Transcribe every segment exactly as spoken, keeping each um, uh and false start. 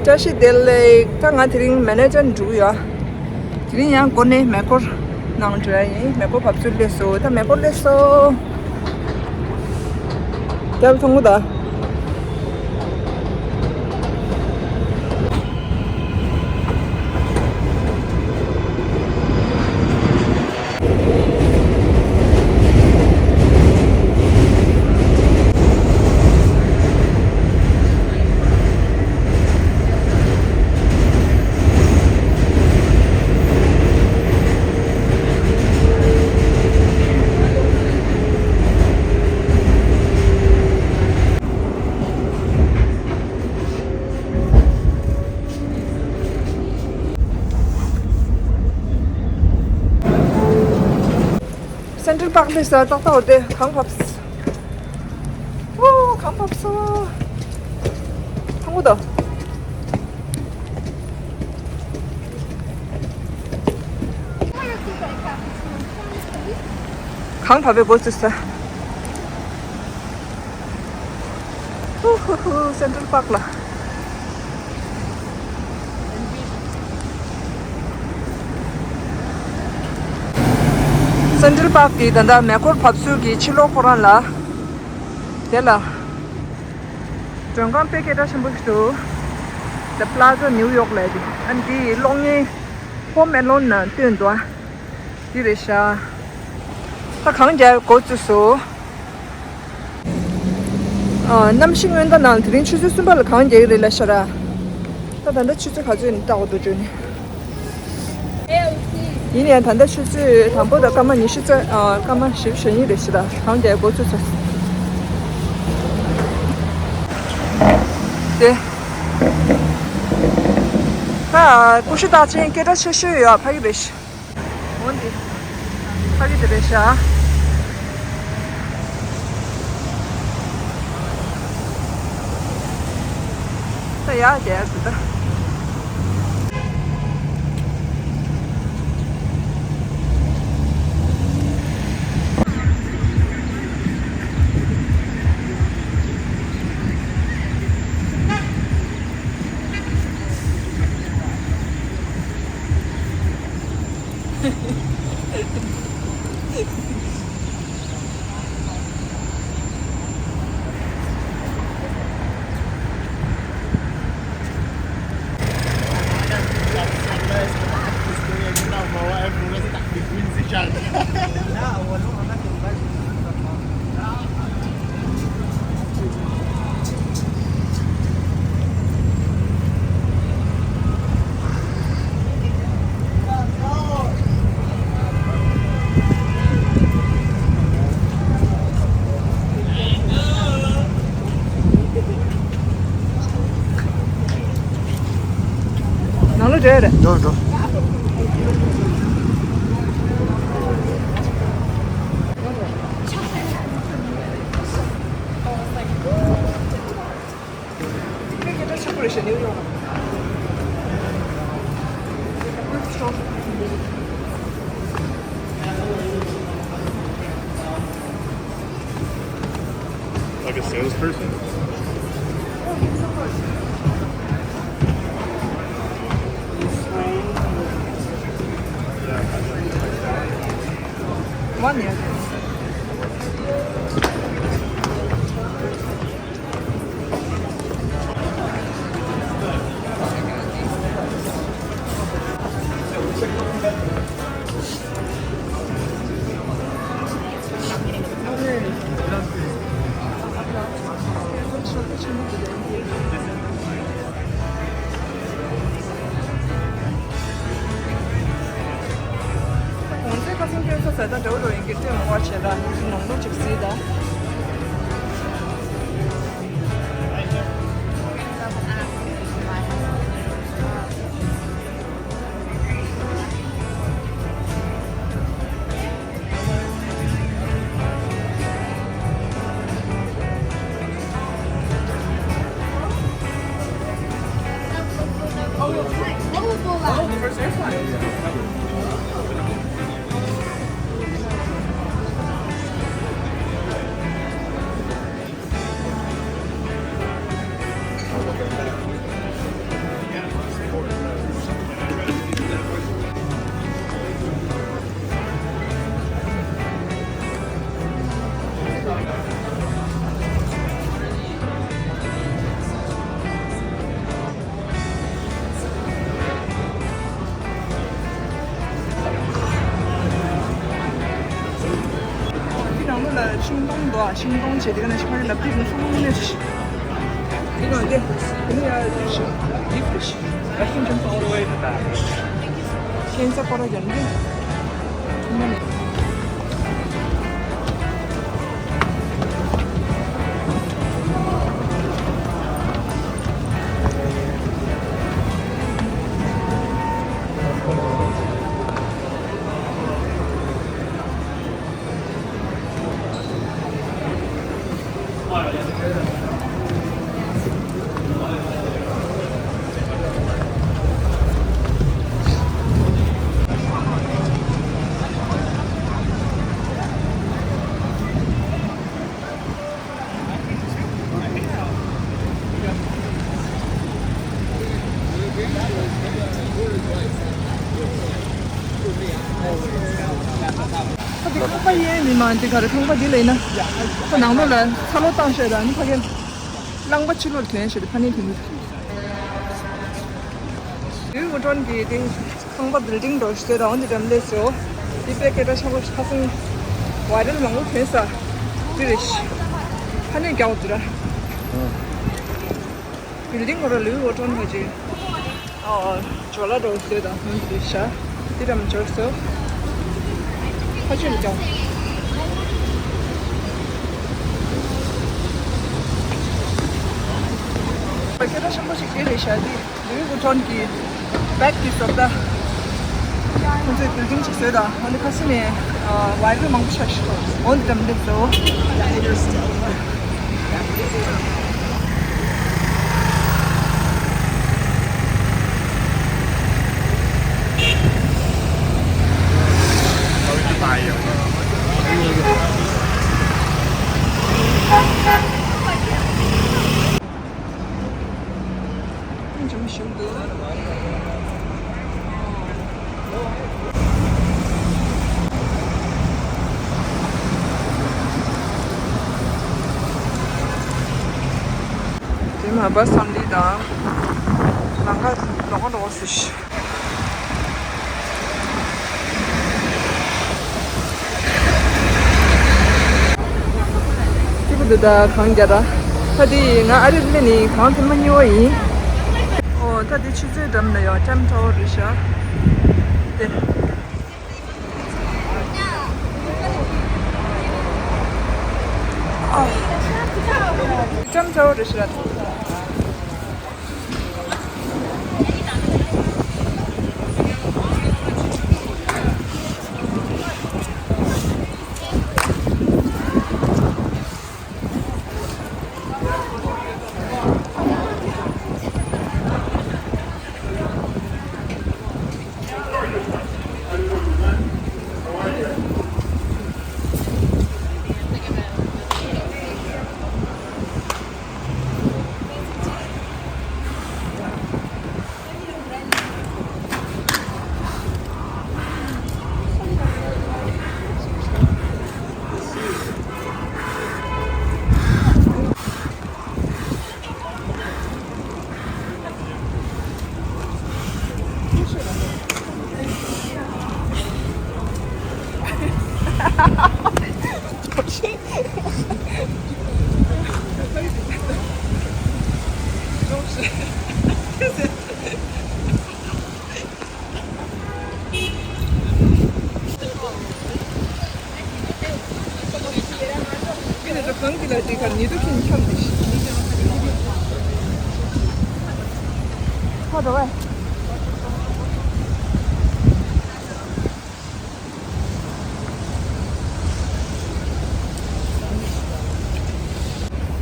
བཀྲ་ཤིས་བདེ་ལེགས། ད་ང་དེ་རིང་མེ་ནེ་ཇར་འགྲོ་གི་ཡོད། དེ་རིང་ཡང་འགོ་ནས་མེ་འཁོར་ནང་འགྲོ་ཡ་ཡིན། མེ་འཁོར་བབས་ཚུལ་སླེབས་སོང་། ད་མེ་འཁོར་སླེབས་སོང་། རྒྱབ་མཐོང་གོ་ད། སེན་ཊྲལ་པཱག་སླེབས་ས། ཏག་ཏག་འོ་དེ་གངས་བབས། ཨོ་གངས་བབས་སོང་། ཐང་པོ་དང་། གངས་བབས་པའི་འགོ་བཙུགས་ས། ཧུ་ཧུ་ཧུ། སེན་ཊྲལ་པཱག་ལ། སེན་ཊྲལ་པཱག་གི་ད་ལྟ་མེ་འཁོར་བབས་ཚུལ་གྱི་ཕྱི་ལོགས་ཁོ་རང་ལ། དེ་ལ། མགྲོན་ཁང་དཔེ་སྐད་གྲགས་ཆེན་པོ་ཞིག་འདུག The Plaza New York ལབ་དེ། ཨ་ནི་དེའི་གློག་བརྙན་Home Alone ནང་བཏོན་འདུག་ཨ། འདི་རེད་ཤག་ད་གངས་རྒྱག་འགོ་བཙུགས་སོང་། ཨ། གནམ་གཤིས་སྔོན་བརྡ་ནང་དེ་རིང་ཆུ་ཚོད་གསུམ་པ་ལ་གངས་རྒྱག་གི་རེད་ལབ་ཤག་ར། ད་ད་ལྟ་ཆུ་ཚོད་ག་ཚོད་ཡིན་བལྟ་དགོས་འདུག་བརྗོད་ནས། ཡིན་ཡང་ད་ལྟ་ཆུ་ཚོད་དང་པོ་དང་སྐར་མ་ཉི་ཤུ་རྩ། ཨ། སྐར་མ་བཞི་བཅུ་ཞེ་གཉིས་རེད་ཤག་ར། གངས་རྒྱག་འགོ་ཚུགས་སོང་། དེ། ད་ཀུ་ཤུ་རྟགས་ཅན་སྐད་གྲགས་ཆེ་ཤོས་ཡོད་ཕ་གི་རེད་ཤག་འོ་འདི། ཕ་གི་དེ་རེད་ཤག་ད་ཡག་རྒྱག་ཡག་འདུག་ད། ནང་ལོགས་འགྲོ་ཡ་རེད། འགྲོ་འགྲོ། Like a salesperson? One year. གོང་ཚད་ཁ་སང་སྐྱོན་ས་ཟེར་ད་འདྲ་བོ་འགྲོ་ཡིན་གྱི་སྤྲོད་མ་བར་བྱས་ད་ནང་ལོགས་ཅིག་གཟིགས་ད། ཤིང་སྡོང་བྱས་དེ་ག་ནང་བཞིན་ཕ་གི་ལབ་དུས་ནི་སུ་མོ་མིན་ནས་ཤི། དེ་ག་དེ་དེ་ནི་ཡ་དེ་ཤི་ལིབ་དེ་ཤི། That can jump all the way in the back. ཤིང་ས་ཁོ་ར་ཡོང་གི། ཁ་དེ་ཁང་པ་ཡས་མི་མང་དེ་ག་རེ་ཁང་པ་དེ་ལས་ན། ཁོ་ནང་ལོགས་ལ་ཚ་ལོ་བཏང་ཤོད་དང་ནི་ཕ་གི་རླངས་པ་ཕྱི་ལོགས་ཐོན་ཤོད་དེ་ཕ་ནི་དེ་མི། ལུའི་ཝུ་ཊོན་གྱི་དེ་ཁང་པ་བིལ་ཌིང་འགྲོ་ཤོད་དང་འོན་ཏེ་འགྲམ་ལས་སོ། དེ་པེ་ཀེ་ཏ་ཤང་པ་ཁ་སང་བ་རེལ་མང་པོ་ཐོན་ས་དེ་རེད། ཕ་ནི་རྒྱག་འོ་དེ་ར། བིལ་ཌིང་ཁོ་ར་ལུའི་ཝུ་ཊོན་ཁོ་ཅིག་ཨ་ཇོ་ལ་འགྲོ་ཟེར་དང་ཧུན་དུ་ཤ་དེ་འགྲམ་འབྱོར་སོ། ཁ་ཆུ་ལ་ཀྱང་ཁྱེད་རང་ཤམ་པོ་ཞིག་དེ་རེད་ཤ་དེ་ལུའི་ཝུ་ཊོན་གྱི་བེག་གི་བཟོ་ལྟ། ཁོང་ཚོས་བིལ་ཌིང་ཅིག་བཟོས་དང་ཨ་ནི་ཁ་སང་ནས་ཝའི་རལ་མང་པོ་ཆགས་ཤིག་འོན་ཏེ་འགྲམ་ལས་སོ། དེ་མ་པ་སམ་ལི་དང་ལང་ཀ་ལོག་ལོག་སི། སྐྱིད་པོ་འདུག་ད་གངས་རྒྱ་ར། ད་དེ་ང་ཨ་རིར་སླེབས་ནས་གངས་ཐེངས་མ་གཉིས་པ་ཡིན། ཨོ་ད་དེ་ཆུ་ཚོད་འགྲམ་ན་ཡོད་ཊམ་ཊའོ་རེད་ཤག་དེ། ཊམ་ཊའོ་རེད་ཤག་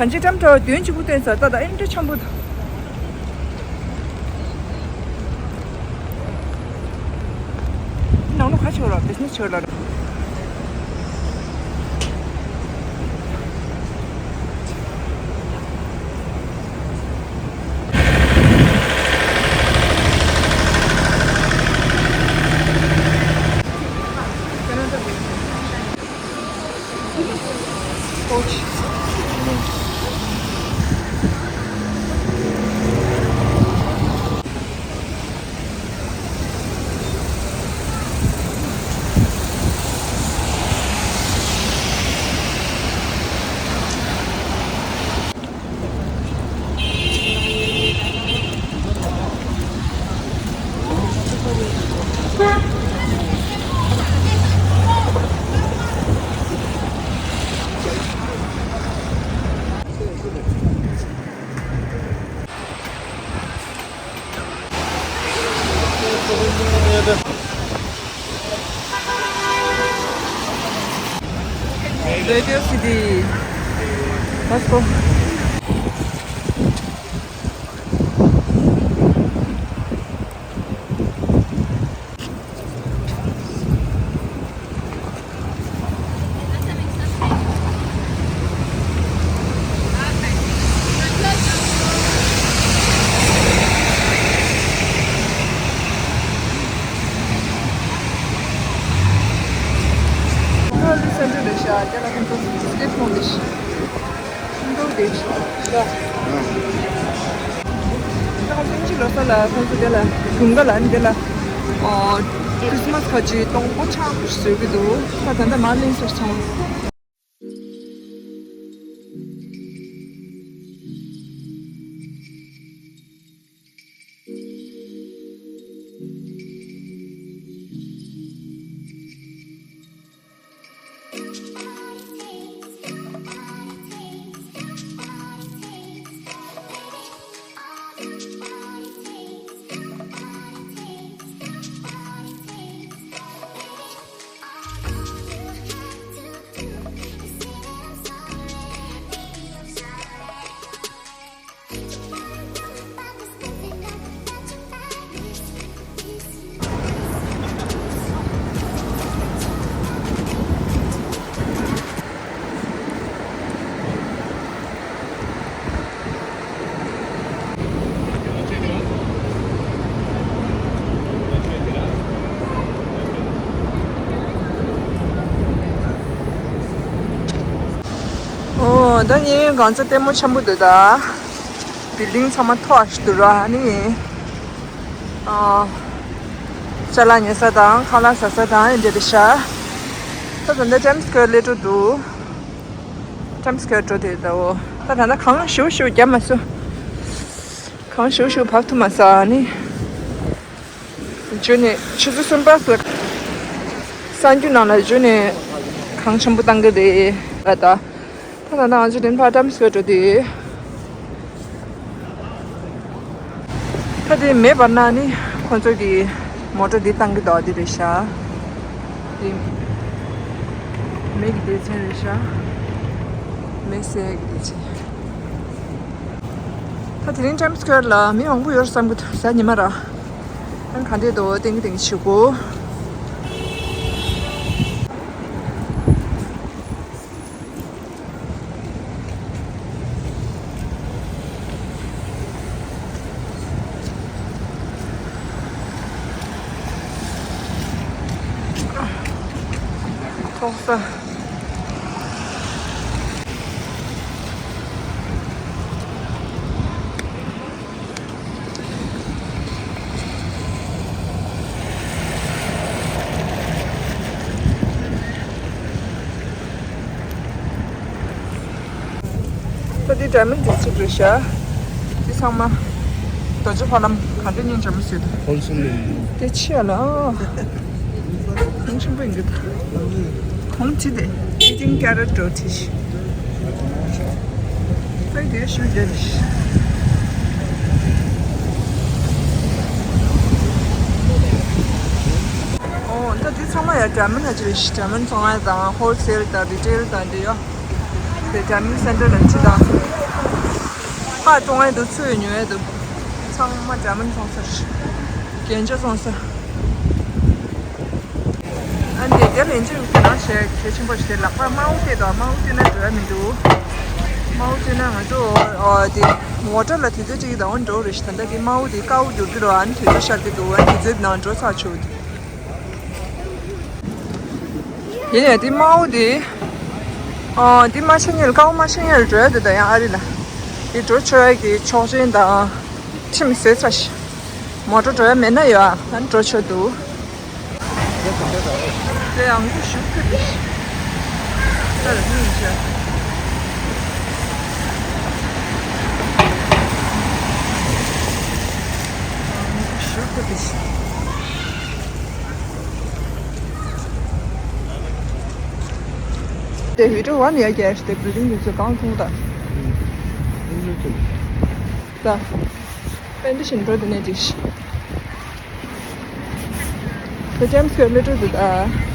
བན་ཇི་ཊམ་ཊའོ་དོན་གཅིག་པུ་བཏོན་ས་ད་ད་ཨེ་འདྲ་འཆམ་པོ་ད། ནང་ལོགས་ཁ་ཕྱེ་རོགས། བི་ཛི་ནེ་སི་ཕྱེ་རོགས། Radio City. Let's go. ཁྱིམ་ཚང་དེ་ཤ། ད་ཁ་སང་ཕྱི་ལོ་གསར་ལ་ཁོང་ཚོ་དེ་ལ་དགུན་ཁ་ལ་ནི་དེ་ལ་ཨོ་ཁྲིས་མས་ཁ་ཅིག་གཏོང་སྒོ་ཆགས་པ་བཟོས་ཀྱི་འདུག་ད་ད་ལྟ་མར་ལེན་ཟེར་སོང་། ཨོ། ད་གཡས་གཡོན་གང་ཚ་ལྟད་མོ་ཆེན་པོ་འདུག་ད། བིལ་ཌིང་ཚང་མ་མཐོ་ཞིག་འདུག་ར། ཨ་ནི། ཨ། ཅ་ལག་ཉོ་ས་དང་ཁ་ལག་ཟ་ས་དང་འདི་འདྲ་ཤག་ད་ད་ལྟ་ཊའིམ་སི་སྐོར་སླེབས་འགྲོ་འདུག་ཊའིམ་སི་སྐོར་འགྲོ་དེ་ད་འོ། ད་ད་ལྟ་གངས་ཞེ་པོ་ཞེ་པོ་བརྒྱབ་མ་སོང་། གངས་ཞེ་པོ་ཞེ་པོ་བབས་ཐུབ་མ་སོང་། ཨ་ནི། འཇུ་ནས་ཆུ་ཚོད་གསུམ་པ་སུ། གསར་འགྱུར་ནང་ལ་འཇུ་ནས་གངས་ཆེན་པོ་བཏང་གི་རེད་ལ་ད། ད་ད་ང་ཚོ་དེ་ཕར་ཊའིམ་སི་སྐོར་འགྲོ་དུས། ད་དེ་མེ་འབར་ན་ནི་ཁོ་ཚོ་གི་མོ་ཊ་འདི་བཏང་གི་འདུག་འདི་རེད་ཤག་འདི་མེ་གི་སྡེ་ཚན་རེད་ཤག་མེ་བསད་ཡ་གི་སྡེ་ཚན། ད་དེ་རིང་ཊའིམ་སི་སྐོར་ལ་མི་མང་པོ་ཡོད་བསམ་གི་འདུག་གཟའ་ཉི་མ་ར། ཨང་ག་འདྲས་འདུག་ཏིང་ཏིང་བྱེད་དགོས། ཐོག་ས། ད་འདི་ཌའི་མོན་ཌི་ཌིསི་ཊྲིཀ་རེད་ཤག་འདི་ཚང་མ་རྡོ་རྗེ་ཕ་ལམ་ག་འདྲ་སྙིང་རྗེ་མོ་བཟོས་འདུག་ཧོལ་སེལ་ནས། དེ་ཆེ་ལ། གོང་ཆེན་པོ་ཡིན་གི་ད། གོང་ཆེ་དེ། eighteen carat འགྲོ་ཁྲིད། ཨ་དེ་ཞུ་རྒྱུ་རེད། ཨོ་ད་འདི་ཚང་མ་ཡ་ཌའི་མོན་ཌི་ཨ་ཅི་རེད། ཌའི་མོན་ཌི་བཙོང་ཡ་དང་ཧོལ་སེལ་དང་རི་ཊེལ་དང་འདི་ཡོད། དེ་ཌའི་མོན་ཌི་སེན་ཊར་ལ་ཁྲིད་དང་། ཕར་བཙོང་ཡ་འདུག་ཚུར་ཉོ་ཡ་འདུག་ཚང་མ་ཌའི་མོན་ཌི་བཙོང་ས་རེད། རྒྱན་ཆ་བཙོང་ས། ཨ་འདི་རྒྱ་ལན་ཅིག་དེ་ནང་བྱས་གལ་ཆེན་པོ་ཞིག་དེ་ལག་པ་དམར་པོ་སྟེར་དང་། དམར་པོ་སྟེར་ན་འགྲོ་ཡ་མི་འདུག་དམར་པོ་སྟེར་ན་ང་ཚོ་ཨ་དེ་མོ་ཊ་ལ་དུས་ཚོད་གཅིག་དང་འགྲོ་རེད་ཤག་ད་ལྟ་དེ་དམར་པོ་དེ་དཀར་པོ་འགྱུར་གྱི་རེད། ཨ་ནི་དུས་ཚོད་ཤར་གྱི་འདུག་ཨ་ནི་དུས་ཚོད་ནང་འགྲོ་ཚར་ཆོག་དེ། ཡིན་ཡང་དེ་དམར་པོ་དེ། ཨ་དེ་མ་ཤེས་ཉེར་དཀར་པོ་མ་ཤེས་ཉེར་འགྲོ་ཡ་དེ་ད་ཡང་ཨ་རི་ལ། དེ་འགྲོ་ཆོག་ཡ་གི་ཆོག་མཆན་དང་ཁྲིམས་བཟོས་ཚར་ཤག་མོ་ཊ་འགྲོ་ཡ་མེད་ན་ཡོད་ཨ། ཨ་ནི་འགྲོ་ཆོག་འདུག་དེ་ཡང་ངུ་ཞུ་ཁུལ་དེ། ད་ལ་སྙིང་རྗེ། ཞུ་ཁུལ་དེ། དེ་video one ཡ་རྒྱས་ཤིག་དེ་building དེ་ཚོ་གང་ཚོང་ད། ད། པན་ཏི་བཞིན་འགྲོ་དེ་ནས་ཅིག་ཤི། The Times Square metro དེ་ད།